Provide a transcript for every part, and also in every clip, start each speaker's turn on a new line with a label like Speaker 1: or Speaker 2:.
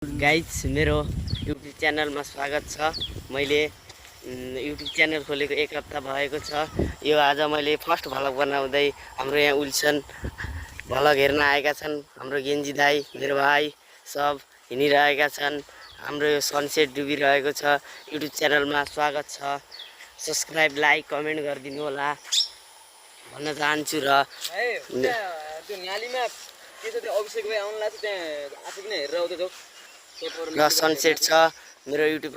Speaker 1: Guys मेरो YouTube च्यानलमा स्वागत छ। मैले युट्युब च्यानल खोलेको एक हप्ता भएको छ। यो आज मैले फर्स्ट भ्लग बनाउँदै हाम्रो यहाँ उल्सन भ्लग हेर्न आएका छन्। हाम्रो गेन्जी दाई मेरो भाइ सब हिँडिरहेका छन्। हाम्रो यो सनसेट डुबिरहेको छ। युट्युब च्यानलमा स्वागत छ। सब्सक्राइब लाइक कमेन्ट गरिदिनु होला भन्न चाहन्छु। र
Speaker 2: त्यो नालीमा के छ त्यो अभिषेक भाइ आउनु लाग्छ त्यहाँ आफै किन हेरेर आउँदै जाऊ
Speaker 1: र सनसेट छ। मेरो युट्युब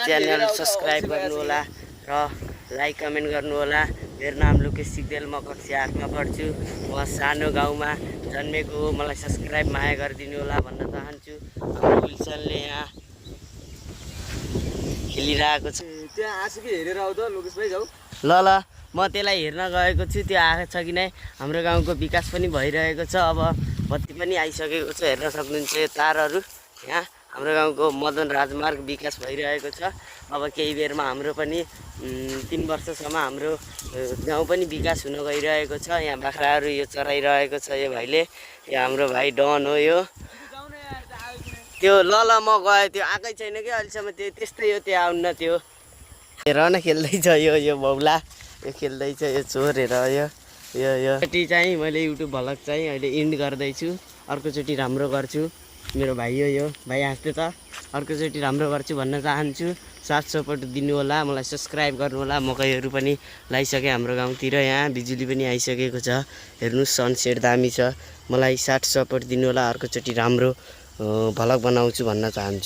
Speaker 1: च्यानल सब्सक्राइब गर्नु होला र लाइक कमेन्ट गर्नु होला। मेरो नाम लोकेश सिग्देल, म कक्षा 8 मा पढ्छु। म सानो गाउँमा जन्मेको हो। मलाई सब्सक्राइब माया गरिदिनु होला भन्न चाहन्छु। हाम्रो उल्सनले यहाँ खेलिरहेको छ।
Speaker 2: त्यहाँ आँसु कि हेरेर आऊ त लोकेश भाइ जाऊ।
Speaker 1: ल ल म त्यसलाई हेर्न गएको छु। त्यो आएको छ कि नै। हाम्रो गाउँको विकास पनि भइरहेको छ। अब बत्ती पनि आइसकेको छ। हेर्न सक्नुहुन्छ यो तारहरू। यहाँ हाम्रो गाउँको मदन राजमार्ग विकास भइरहेको छ। अब केही बेरमा हाम्रो पनि 3 वर्षसम्म हाम्रो गाउँ पनि विकास हुन गइरहेको छ। यहाँ बाख्राहरू यो चराइरहेको छ यो भाइले। यो हाम्रो भाइ डन हो यो। त्यो ल म गएँ, त्यो आएकै छैन कि अहिलेसम्म। त्यो त्यस्तै हो, त्यो आउन्न। त्यो हेर न खेल्दैछ यो बौला, यो खेल्दैछ यो चोर। हेर योचोटि चाहिँ मैले युट्युब भ्लग चाहिँ अहिले इन्ड गर्दैछु। अर्कोचोटि राम्रो गर्छु। मेरो भाइ हो यो भाइ, हाँस्दै त। अर्कोचोटि राम्रो गर्छु भन्न चाहन्छु। साथ सपोर्ट दिनु होला, मलाई सब्सक्राइब गर्नु होला। मकैहरू पनि लगाइसके हाम्रो गाउँतिर। यहाँ बिजुली पनि आइसकेको छ। हेर्नुहोस् सनसेट दामी छ। मलाई साथ सपोर्ट दिनु होला। अर्कोचोटि राम्रो भ्लग बनाउँछु भन्न चाहन्छु।